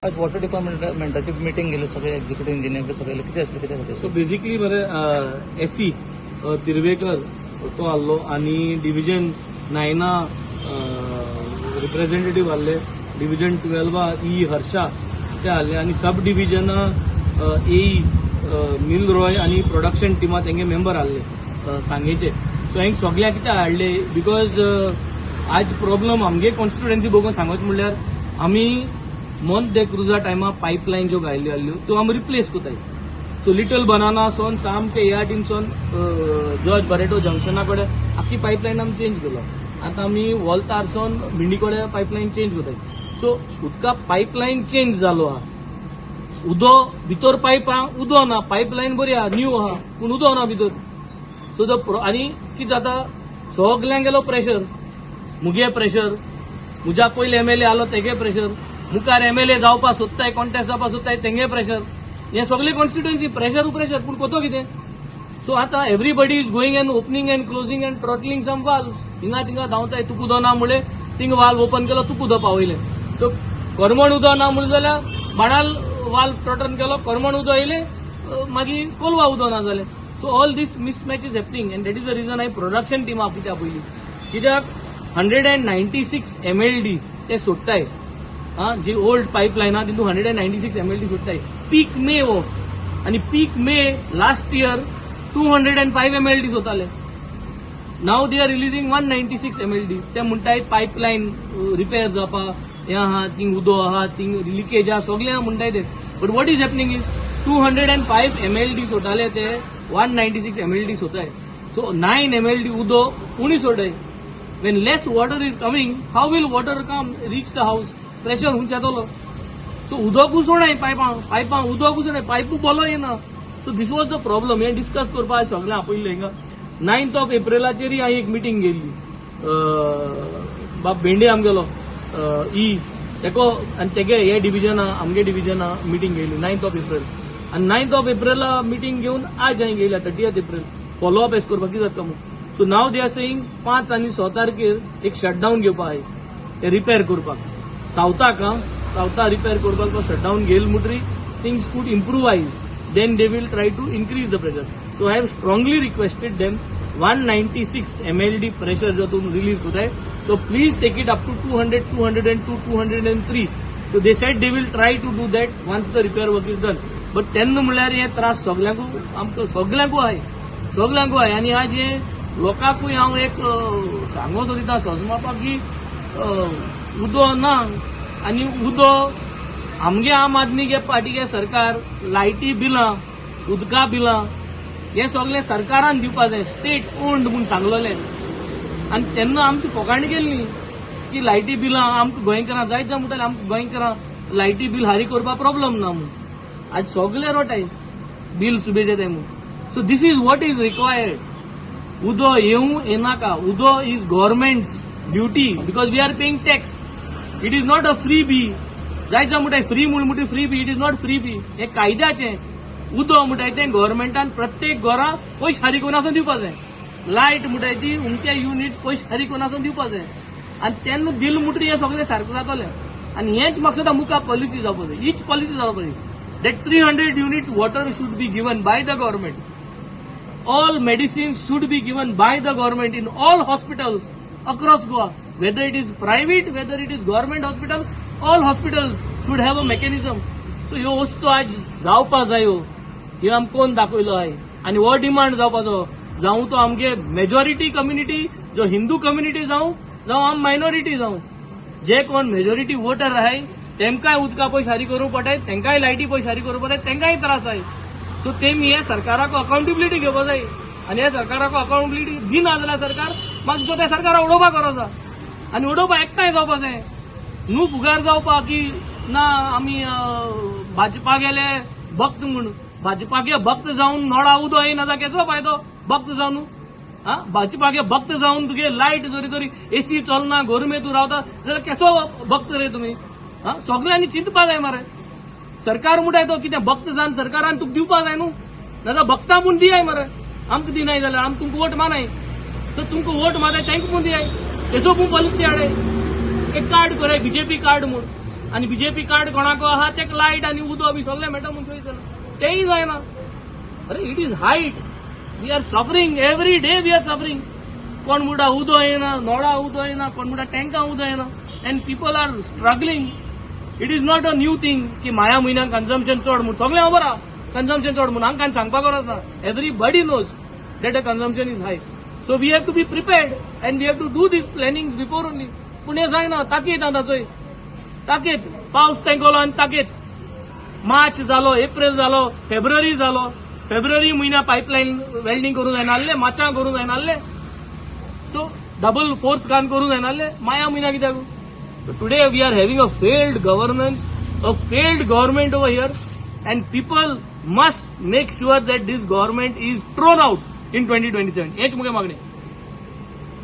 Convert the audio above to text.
आज water डिपार्टमेंटाची meeting गेली, सगळे एक्झिक्युटिव्ह इंजिनियर सगळे कितें आसलें, कितें खातीर? सो बेसिकली मरे एसी तिर्वेकर तो आहलो आनी डिविजन नायना रिप्रेझेंटेटीव आहले, डिविजन 12 ई हर्षा ते आहले आनी सब डिविजना ए मिल रॉय आनी प्रोडक्शन टिमा तेंगे मेंबर आहले सांगेचे. सो हांवें सगळ्यांक कित्याक हाडले? Because आज प्रॉब्लम आमगे कॉन्स्टिट्युएन्सी बघून सांगत म्हणल्यार आमी मोंत दे क्रुजा टायमा पायपलायन ज्यो घायल्ल्यो आहल्यो त्यो आमी रिप्लेस कोताय. सो लिटल बनाना सोन सामके एआरटीनसून जॉर्ज बरेटो जंक्शना कडेन आख्खी पायपलायन आमी चेंज केलो. आतां आमी वॉल्तारसून भिंडी कडेन पायपलायन चेंज कोताय. सो उदका पायपलायन चेंज जालो आहा, उदो भितर पायप आहा, उदो ना. पायपलायन बरी आहा, न्यू आहा, पूण उदो ना भितर. सो the आनी कितें जाता, सगल्यांक गेलो प्रेशर, मुगे प्रेशर, मुज्या पयले एमएलए आलो तेगे प्रेशर, मुखार एमएलए जावपा सोदताय, कॉन्टेस्ट जावपा सोदताय तेंगे प्रेशर. हे सगळे कॉन्स्टिट्युएन्सी प्रेशर प्रेशर, पूण कोतो कितें? सो आतां everybody is going and opening and closing and throttling some valves. हिंगा थिंगा धांवताय. तुका उदो ना म्हणले थिंगा वाल्व ओपन केलो, तुका उदक पावयलें. सो करमण उदक ना म्हणलें जाल्यार बाणाल वाल्व थ्रॉटल केलो, करमण उदक येयलें, मागीर कोलवा उदक ना जालें. So all this mismatch is happening and that is the reason हांवें प्रोडक्शन टिमा कित्याक पयली, कित्याक 196 MLD ते सोडटाय. हा, जी ओल्ड पायपलायन आहा तितून 196 MLD सोडटाय पीक मे हो आनी peak May last year 205 MLD सोताले. Now they are releasing 196 MLD. ते म्हणटाय पायपलायन रिपेर जावपा हें आहा, थिंग उदो आहा, थिंग लिकेज आहा, सगळें आहा म्हणटाय ते. But what is happening is 205 MLD सोताले ते 196 MLD सोताय. सो 9 MLD उदो उणी सोडाय. When less water is coming, how will water come reach the house? Pressure हुंच येतलो. सो उदकूच सोडाय, पायपां पायपां उदकूच सोडाय, पायपू बोलो येना. So this was the problem. हें डिस्कस करपाक सगळें आपयल्लें हिंगा. नायन्थ ऑफ एप्रिलाचेरय हांवें एक मिटींग घेयल्ली. बाब भेंडे आमगेलो ई तेको आनी तेगे हे डिविजना आमगे डिविजना मिटींग घेयली नायन्थ ऑफ एप्रिल. आनी नायन्थ ऑफ एप्रिला मिटींग घेवन आज हांवें घेयल्या 30th April follow up S करपाक कितें जाता म्हणून. So now they are saying 5 आनी 6 तारखेर एक शटडावन घेवपा आहाय ते रिपेर करपाक सावथाक. हा, सावथा रिपेर करपाक तो शटडावन घेयल म्हणटरी things could improvise, then they will try to increase the pressure. So I have strongly requested them, 196 MLD pressure जो तुम रिलीज होता है तो please take it up to 200, 202, 203. So they said they will try to do that once the repair work is done. But तेन्ना म्हणल्यार हे त्रास सगल्यांकू, आमकां सगल्यांकू आहाय, सगल्यांकू आहाय. आनी आज हे लोकांकूय हांव एक सांगो सोदिता सजमापाक की उदो ना आनी उदो आमगे आम आदमी गे पार्टी गे सरकार लायटी बिलां, उदका बिलां हें सगळें सरकारान दिवपा जाय, स्टेट ओन्ड म्हूण सांगलेलें. आनी तेन्ना आमची फोकाणी केल्ली की लायटी बिलां आमकां गोंयकारां जायत जाय म्हणटाले, आमकां गोंयकारां लायटी बील हारी करपाक प्रॉब्लम ना म्हूण. आज सगळे रोटाय बील सुबेज येताय म्हूण. So this is what is required. उदो येवं येनाका, उदो is government's duty because we are paying tax. It is not a freebie. जायच्या म्हणटाय फ्री म्हूण म्हणटा freebie. It is not freebie. हें कायद्याचें. उदो म्हणटाय तें गव्हर्मेंटान प्रत्येक घरा पयशे फारीक करून आसून दिवपा जाय. लायट म्हणटाय ती उमके युनिट पयशे फारीक करून आसून दिवपा जाय. आनी तेन्ना दिल म्हणटरी हें सगळें सारकें जातलें. आनी हेंच म्हाका सुद्दां मुखार पॉलिसी जावपा जाय, हीच पॉलिसी जावपा जाय that 300 units water should be given by the government, all medicines should be given by the government in all hospitals across Goa. Whether it is private, whether it is government hospital, all hospitals should have a mechanism. So ह्यो वस्तू आज जावपा जायो. ह्यो आमकां कोण दाखयलो आहाय आनी हो डिमांड जावपाचो. जावं तो आमगे मेजॉरिटी कम्युनिटी जो हिंदू कम्युनिटी जावं, जावं आम मायनॉरिटी जावं, जे कोण मेजॉरिटी वोटर आहाय तेमकांय उदका पयशे फारीक करूंक पडटाय, तेंकांय लायटी पयशे फारीक करूंक पडटाय, तेंकांय त्रास आहाय. सो तेमी हे सरकाराक अकाउंटेबिलिटी घेवपा जाय. आनी हे सरकाराक अकाउंटेबिलिटी दिना जाल्यार सरकार मागीर जो त्या सरकाराक उडोवपाक गरज आसा आनी उडोवपाक एकठांय जावपा जाय, न्हू फुगार जावपा की ना आमी भाजपा गेले भक्त म्हूण. भाजपागे भक्त जावन नळा उदो येयना जाल्यार केसो फायदो भक्त जावन? हा, भाजपागे भक्त जावन तुगे लायट जरी तरी एसी चलना, गरमे तूं रावता जाल्यार केसो भक्त रे तुमी? हा, सगळ्यांनी चिंतपा जाय मरे. सरकार म्हणटाय तो कितें भक्त जावन सरकारान तुका दिवपा जाय न्हू, नाजाल्यार भक्ता म्हूण दियाय मरे. आमकां दिनाय जाल्यार आम तुमकां वोट मानाय, तर तुमकां वोट मारताय तांकां म्हूण दियाय. तेजो पूण पॉलिसी हाडाय, एक कार्ड कराय, बीजेपी कार्ड म्हूण. आनी बीजेपी कार्ड कोणाको आहा तेका लायट आनी उदक बी सगळें मेळटा म्हूण चोयस जाता, तेंय जायना. अरे, it is height. We are suffering every day, we are suffering. कोण म्हणटा उदक येना, नळा उदक येना, कोण म्हणटा टँका उदक येना, and people are struggling. It is not a new thing की माया म्हयन्याक कन्जम्पशन चड म्हूण. सगळें खबर आहा कन्जम्पशन चड म्हूण. हांकां सांगपाक गरज ना. Everybody knows that a consumption is high, so we have to be prepared and we have to do this planning before only. पूण हें जायना. ताकीत आतां चोय, ताकीत पावस तेंकलो आनी ताकीत मार्च जालो, एप्रिल जालो, फेब्रुवारी जालो. फेब्रुवारी म्हयन्या पायपलायन वेल्डिंग करूंक जायना आहले, मार्चां करूंक जायना आहले, सो डबल फोर्स घालून करूंक जायना आहले, माया म्हयन्या कित्याक? Today we are having a failed governance, a failed government over here, and people must make sure that this government is thrown out in 2027. हेच मुगे मागणी.